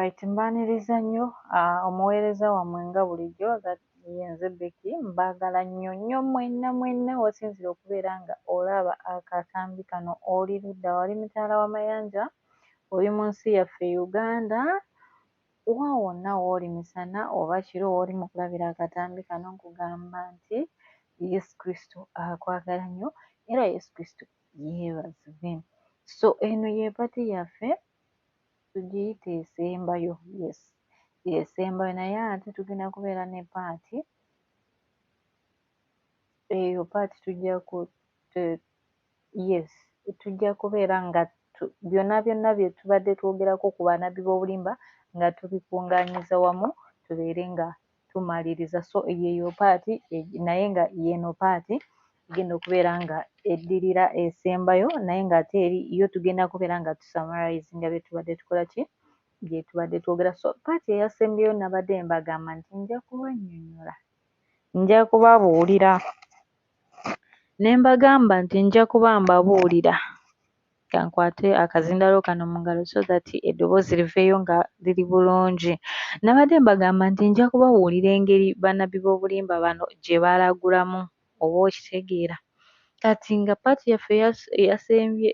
Alright, mbaaniriza nnyo omuweereza wammwe nga bulijjo ye nze Becky, mbaagala nnyo nnyo mwenna mwenna w'osinziira okubeera nga olaba akatambi kano oli ludda wa? Oli mitala wa mayanja, oli mu nsi yaffe Uganda, wa wonna w'oli misana oba kiro w'oli mu kulabira akatambi kano nkugamba nti Yesu Kristo akwagala nnyo era Yesu Kristo yeebazibwe. So eno ye part yaffe tugiyite esembayo, yes, esembayo naye ate tugenda kubeera ne part eyo part tujja ku yes, tujja kubeera nga byonna byonna bye tubadde twogerako ku bannabbi b'obulimba nga tubikungaanyiza wamu tubeere nga tumaliriza. So yeeyo part naye nga y'eno part egenda okubeera nga eddirira esembayo naye ng'ate eri yo tugenda kubeera nga tusummarizinga bye tubadde tukola ki? Bye tubadde twogera. So part eyasembyeyo nabadde mbagamba nti nja kubannyonnyola, nja kubabuulira ne mbagamba nti nja kuba mbabuulira. Ka nkwate akazindaalo kano mu ngalo so that eddoboozi liveeyo nga liri bulungi. Nabadde mbagamba nti nja kubabuulira engeri bannabbi b'obulimba bano gye balagulamu oba okitegeera. Kati nga part yaffe eyasembye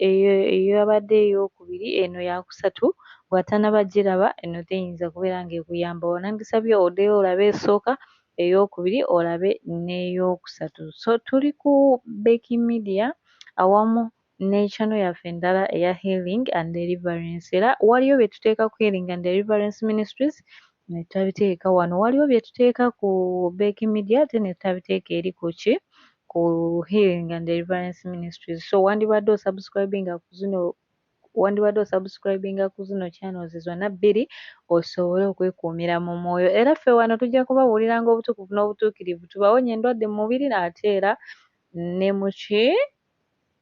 eyabadde eyookubiri eno yakusatu bw'atannaba giraba eno teyinza kubeera ng'ekuyamba. Nandisabye oddeyo olabe esooka, eyookubiri olabe n'eyookusatu. So tuli ku Becky Media awamu ne channel yaffe endala eya Healing and Deliverance era waliyo bye tuteeka ku Healing and Deliverance Ministries ne tutabiteeka wano, waliwo bye tuteeka ku Becky Media ate ne tutabiteeka eri ku ki? Ku Healing and Deliverance Ministries. So wandibadde osubscribinga ku zino wandibadde osubscribinga ku zino channels zonna bbiri osobole okwekuumira mu mwoyo. Era ffe wano tujja kubabuuliranga obutukuvu n'obutuukirivu tubawonye endwadde mu mubiri ate era ne mu ki?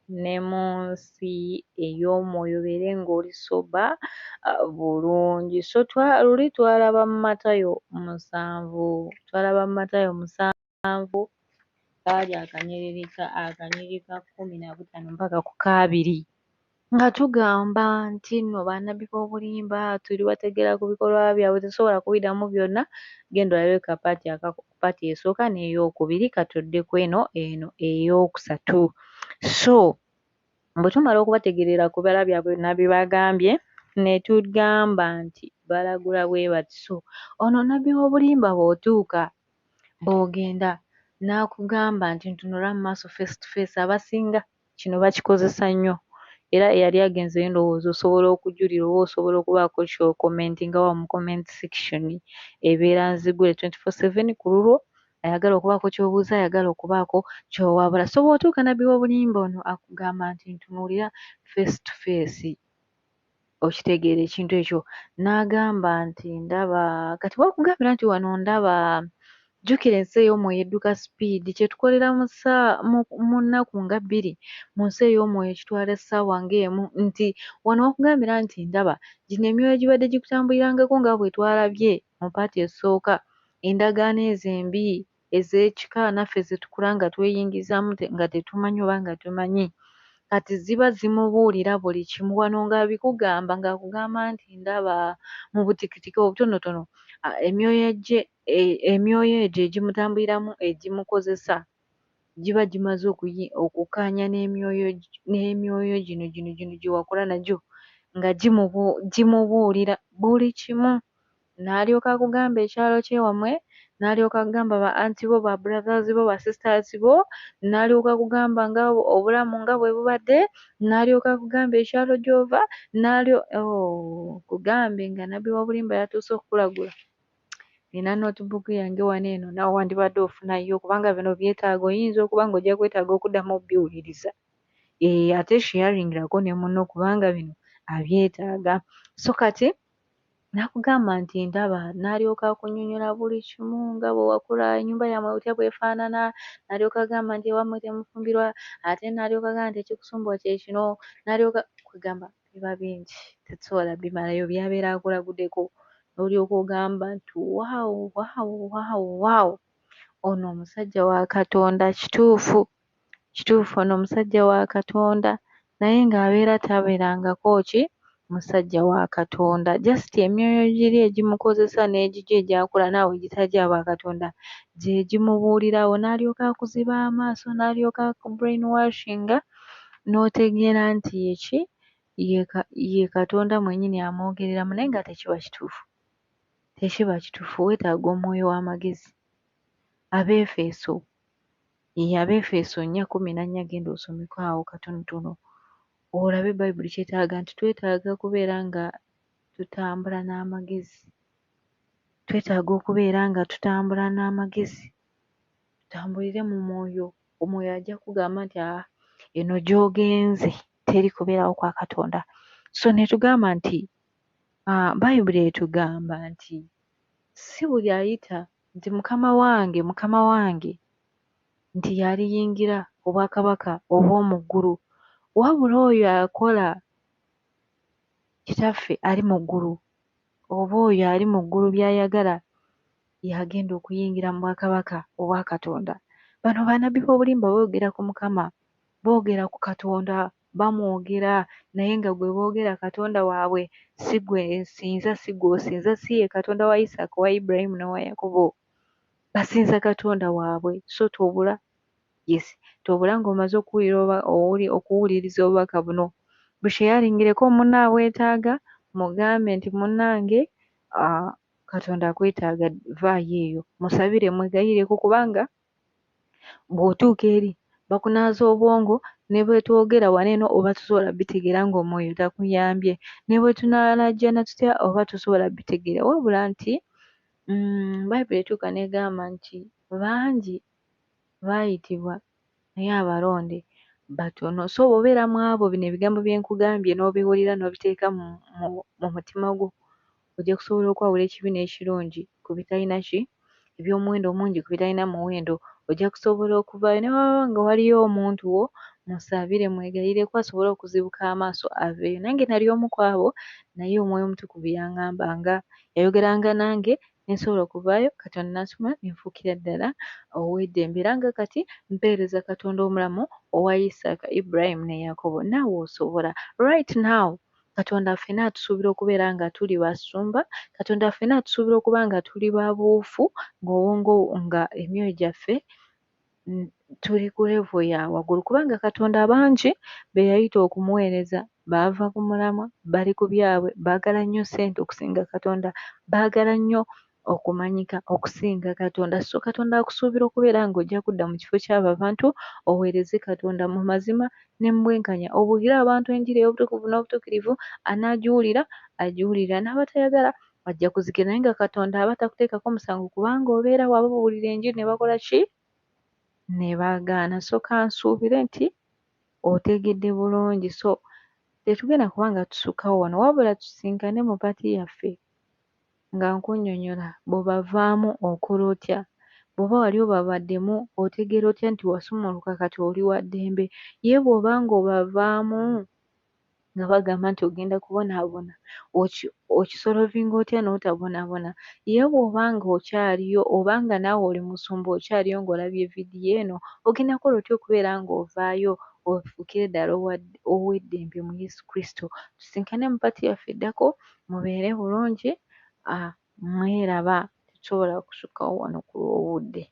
Ne mu nsi ey'omwoyo obeere ng'oli sober bulungi. So luli twalaba Matayo 7, twalaba Matayo 7 kaali akanyiriri ka 15 mpaka ku ka 20 nga tugamba nti nno bannabbi b'obulimba tulibategeera ku bikolwa byabwe tetusobola kubiddamu byonna genda olabe ka part aka part esooka n'eyookubiri katudde ku eno eno eyookusatu. So bwe tumala okubategeerera ku bibala byabwe byonna bye bagambye ne tugamba nti balagula bwe bati. So ono nnabbi w'obulimba bw'otuuka bw'ogenda n'akugamba nti ntunula mu maaso face to face abasinga kino bakikozesa nnyo era eyali agenzeeyo ndowooza osobola okujulira oba osobola okubaako ky'ocommentingawo mu comment section ebeera nzigule 24/7 ku lulwo ayagala okubaako ky'obuuza ayagala okubaako ky'owabula. So bw'otuuka nnabbi w'obulimba ono akugamba nti ntunuulira face to face okitegeera ekintu ekyo n'agamba nti ndaba kati w'akugambira nti wano ndaba jjukira ensi ey'omwoyo edduka speed kye tukolera mu nnaku nga bbiri mu nsi ey'omwoyo kitwala essaawa ng'emu nti wano w'akugambira nti ndaba gino emyoyo egibadde gikutambulirangako nga bwe twalabye mu part esooka endagaano ezo embi ez'ekika naffe ze tukula nga tweyingizaamu nga tetumanyi oba nga tumanyi kati ziba zimubuulira buli kimu wano ng'abikugamba ng'akugamba nti ndaba mu butikitiki obutonotono emyoyo gye emyoyo egyo egimutambuliramu egimukozesa giba gimaze okukkaanya n'emyoyo gino gino gino gye wakula nagyo nga gimubuulira buli kimu n'alyoka akugamba ekyalo ky'ewammwe n'alyoka akugamba ba aunty bo ba brothers bo ba sisters bo n'alyoka akugamba nga obulamu nga bwe bubadde n'alyoka akugamba ekyalo gy'ova n'alyo oh nkugambe nga nnabbi w'obulimba yatuuse okukulagula. Nina notebook yange wano eno naawe wandibadde ofunayo kubanga bino byetaaga oyinza okuba ng'ojja kwetaaga okuddamu obbiwuliriza. Eeh ate sharingirako ne munno kubanga bino abyetaaga. So kati n'akugamba nti ndaba n'alyoka akunnyonnyola buli kimu nga bwe wakula ennyumba yammwe otya bw'efaanana n'alyoka agamba nti ewammwe temufumbirwa ate n'alyoka agamba nti ekikusumbuwa kye kino n'alyoka kwegamba biba bingi tetusobola bimalayo by'abeera akulaguddeko n'olyoka ogamba nti wow wow wow wow ono omusajja wa Katonda kituufu kituufu ono omusajja wa Katonda naye ng'abeera tabeerangako ki? musajja wa Katonda. Just emyoyo giri egimukozesa n'egigyo egyakola naawe egitali gya bwakatonda gye gimubuulirawo, n'alyoka akuziba amaaso, n'alyoka akubrainwashinga, n'otegeera nti ye ki? Ye Katonda mwennyini amwogereramu, naye nga tekiba kituufu. Tekiba kituufu, weetaaga omwoyo w'amagezi. Abeefeso, ye Abeefeso 4:14, genda osomeko awo katonotono olabe Bayibuli kyetaaga nti twetaaga kubeera nga tutambula n'amagezi. Twetaaga okubeera nga tutambula n'amagezi, tutambulire mu mwoyo. Omwoyo ajja kugamba nti aa, eno gy'ogenze teri kubeerawo kwa Katonda. So ne tugamba nti Bayibuli etugamba nti si buli ayita nti Mukama wange, Mukama wange, nti y'aliyingira obwakabaka obw'omu ggulu, wabula oyo akola Kitaffe ali mu ggulu, oba oyo ali mu ggulu by'ayagala, y'agenda okuyingira mu bwakabaka obwa Katonda. Bano bannabbi b'obulimba boogera ku Mukama, boogera ku Katonda, bamwogera, naye nga gwe boogera Katonda waabwe si gwe nsinza, si gwe osinza, si ye Katonda wa Isaaka, owa Ibulayimu n'owa Yakobo. Basinza Katonda waabwe. So tobula, yes, tobula ng'omaze okuwulira oba okuwuliriza obubaka buno. Busheyaringireko munno abwetaaga, mugambe nti munnange, Katonda akwetaaga, vaayo eyo, musabire, mwegayireko, kubanga bw'otuuka eri bakunaaza obwongo, ne bwe twogera wano eno oba tosobola bitegeera ng'omwoyo takuyambye, ne bwe tunaalajjana tutya oba tosobola bitegeera, wabula nti Bayibuli etuuka n'egamba nti bangi baayitibwa naye abalonde batono. So bw'obeera mu abo, bino ebigambo bye nkugambye n'obiwulira n'obiteeka mu mutima gwo, ojja kusobola okwawula ekibi n'ekirungi ku bitalina ki, eby'omuwendo omungi ku bitalina muwendo. Ojja kusobola okuvaayo ne waba nga waliyo omuntu wo, musabire, mwegayireko asobole okuzibuka amaaso aveeyo. Nange nali omu ku abo, naye Omwoyo Omutukuvu yaŋŋambanga, yayogeranga nange ne nsobola okuvaayo, Katonda n'ansumulula ne nfuukira ddala ow'eddembe, era nga kati mpeereza Katonda omulamu owa Isaaka, Ibulayimu ne Yakobo. Naawe osobola. Right now, Katonda ffenna atusuubira okubeera nga tuli basumba, Katonda ffenna atusuubira okuba nga tuli babuufu, ng'obwongo nga emyoyo gyaffe tuli ku level ya waggulu, kubanga Katonda bangi be yayita okumuweereza baava ku mulamwa, bali ku byabwe, baagala nnyo ssente okusinga Katonda, baagala nnyo okumanyika okusinga Katonda. So Katonda akusuubira okubeera ng'ojja kudda mu kifo ky'abo abantu, oweereze Katonda mu mazima ne mu bwenkanya, obuulire abantu enjiri ey'obutukuvu n'obutuukirivu, anaagiwulira agiwulira, n'abatayagala bajja kuzikirira. Naye nga Katonda aba takuteekako musango, kubanga obeera wababuulira enjiri ne bakola ki? Ne bagaana. So kansuubire nti otegedde bulungi. So tetugenda kuba nga tusukkawo wano, wabula tusisinkane mu paati yaffe nga nkunnyonnyola bw'obavaamu okola otya, bw'oba wali obabaddemu otegeera otya nti wasumuluka kati oli wa ddembe. Ye bw'oba ng'obavaamu nga bagamba nti ogenda kubonaabona, okisolovinga otya n'otabonaabona. Ye bw'oba ng'okyaliyo oba nga naawe oli musumba okyaliyo ng'olabye vidiyo eno, ogenda kukola otya okubeera ng'ovaayo ofuukire ddala ow'eddembe mu Yesu Kristo. Tusisinkane mu paati yaffe eddako, mubeere bulungi, mweraba, tetusobola kusukkawo wano ku lw'obudde.